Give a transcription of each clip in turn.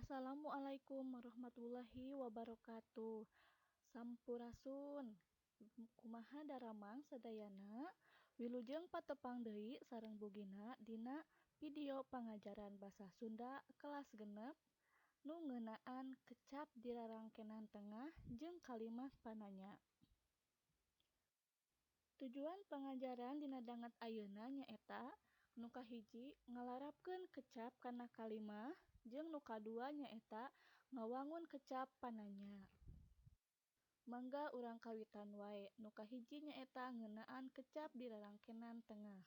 Assalamualaikum warahmatullahi wabarakatuh. Sampurasun. Kumaha daramang sadayana? Wilujeng patepang deui sareng Bu Gina dina video pangajaran basa Sunda kelas 6 nu ngeunaan kecap di rarangkenan tengah jeung kalimat pananya. Tujuan pangajaran dina danget ayeuna nyaeta nu kahiji ngalarapkeun kecap kana kalimah jeung nu kadua nyaeta ngawangun kecap pananya. Mangga urang kawitan wae. Nu kahiji nyaeta ngeunaan kecap di rarangkenan tengah.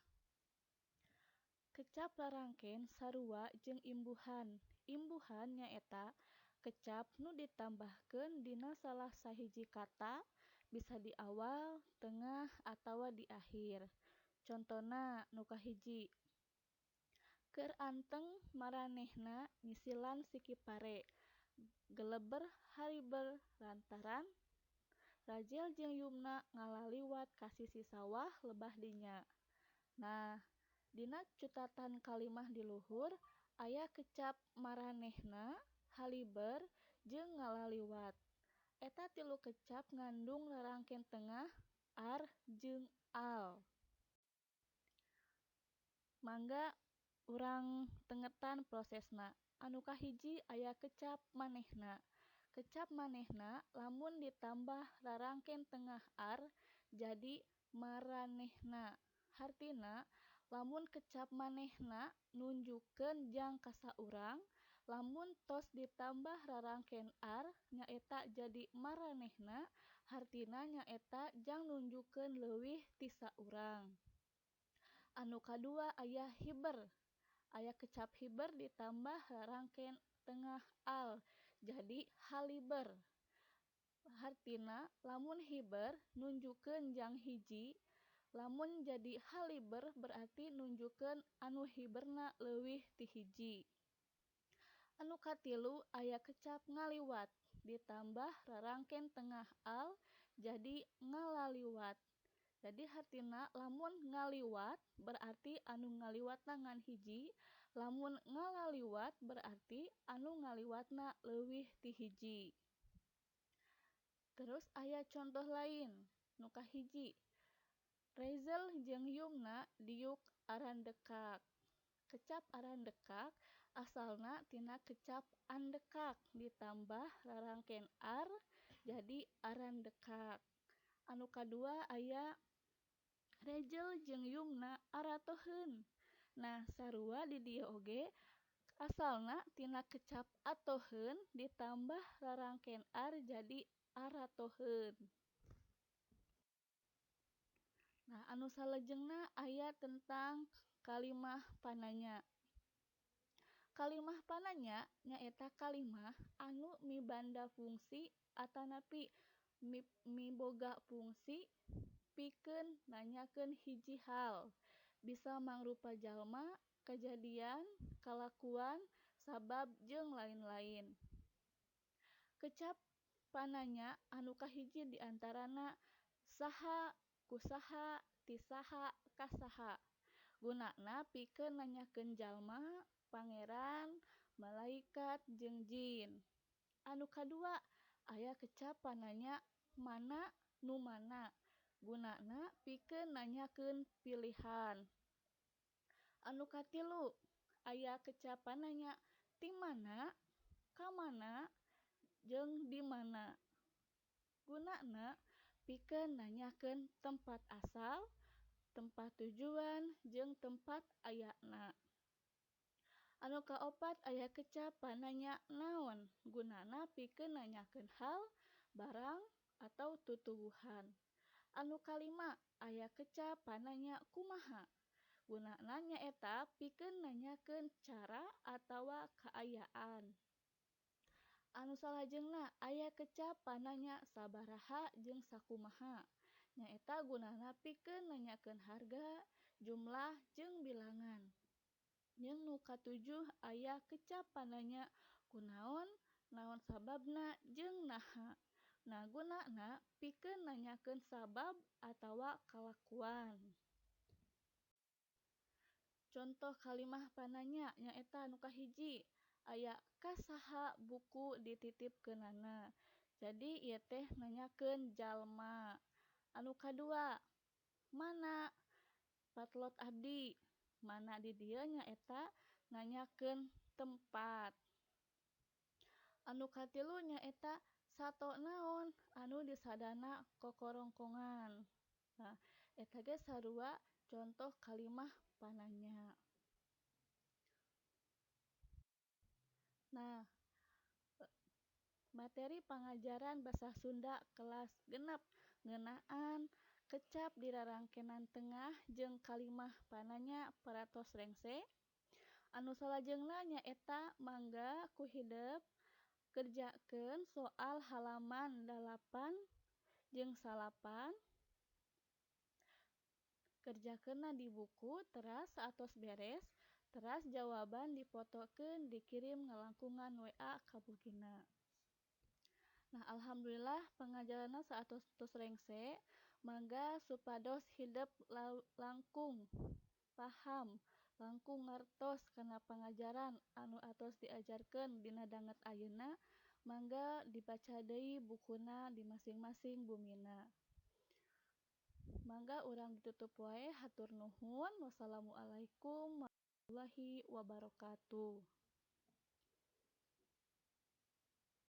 Kecap rarangken sarua jeung imbuhan. Imbuhan nyaeta kecap nu ditambahkeun dina salah sahiji kata, bisa di awal, tengah, atawa di akhir. Contona nu kahiji, keur anteng maranehna nyisilan siki pare, geleber hariber lantaran Rajel jeung Yumna ngalaliwat ka sisi sawah lebah dinya. Nah, dina cutatan kalimah di luhur aya kecap maranehna, haliber, jeung ngalaliwat. Eta tilu kecap ngandung rarangken tengah ar jeung al. Mangga urang tengetan prosesna. Anu kahiji aya kecap manehna. Kecap manehna lamun ditambah rarangken tengah ar jadi maranehna. Hartina lamun kecap manehna nunjukkeun jang ka saurang, lamun tos ditambah rarangken ar nyaeta jadi maranehna, hartina nyaeta jang nunjukkeun leuwih ti saurang. Anu kadua aya hiber. Aya kecap hiber ditambah rarangken tengah al jadi haliber. Hartina lamun hiber nunjukkeun jang hiji, lamun jadi haliber berarti nunjukkeun anu hiberna leuwih ti hiji. Anu katilu aya kecap ngaliwat ditambah rarangken tengah al jadi ngalaliwat. Jadi hartina lamun ngaliwat berarti anu ngaliwatna ngan hiji, lamun ngalaliwat berarti anu ngaliwatna leuwih ti hiji. Terus aya contoh lain, nu kahiji, Raizel jeung Yumna diuk arandekak. Kecap arandekak asalna tina kecap andekak ditambah rarangken ar jadi arandekak. Anu kadua aya Rejel jeung Yumna aratoheun. Nah, sarua di dieu oge asalna tina kecap atoheun ditambah rarangken ar jadi aratoheun. Nah, anu salajengna aya tentang kalimah pananya. Kalimah pananya nyaeta kalimah anu mibanda fungsi atanapi miboga fungsi pikeun nanyakeun hiji hal, bisa mangrupa jalma, kajadian, kalakuan, sabab jeung lain-lain. Kecap pananya anu kahiji diantarana saha, kusaha, ti saha, kasaha. Gunana pikeun nanyakeun jalma, pangeran, malaikat jeung jin. Anu kadua aya kecap pananya mana, nu mana. Gunana pikeun nanyakeun pilihan. Anu katilu aya kecap pananya ti mana, ka mana, jeung di mana. Gunana pikeun nanyakeun tempat asal, tempat tujuan, jeung tempat ayana. Anu kaopat aya kecap pananya naon. Gunana pikeun nanyakeun hal, barang, atau tutuwuhan. Anu kalima aya kecap pananya kumaha. Gunana nyaeta pikeun nanyakeun cara atawa kaayaan. Anu salajengna aya kecap pananya sabaraha jeung sakumaha. Nyaeta gunana pikeun nanyakeun harga, jumlah, jeung bilangan. Jeung nu katujuh aya kecap pananya kunaon, naon sababna, jeung naha. Nah, gunana pikeun nanyakeun sabab atawa kalakuan. Contoh kalimah pananya nyaeta nu kahiji, Aya ka saha buku dititipkeunana. Jadi ieu teh nanyakeun jalma. Anu kadua, mana potlot abdi? Mana di dieu nyaeta nanyakeun tempat. Anu katilu nyaeta sato naon anu disadana kokorongkongan. Nah, eta ge sarua contoh kalimah pananya. Nah, materi pangajaran basa Sunda kelas 6 ngeunaan kecap di rarangkenan tengah jeung kalimah pananya paratos rengse. Anu salajengna nyaeta mangga ku hidep kerjakeun soal halaman 8 jeung 9. Kerjakeunna di buku teras saatos beres, teras jawaban dipotokeun dikirim ngalangkungan WA ka bugina. Nah, alhamdulillah pangajaranna saatos tos rengse, mangga supados hidep langkung paham, langkung ngartos kana pangajaran anu atos diajarkeun dina danget ayeuna, mangga dibaca deui bukuna di masing-masing bumina. Mangga urang ditutup wae, hatur nuhun. Wassalamualaikum warahmatullahi wabarakatuh.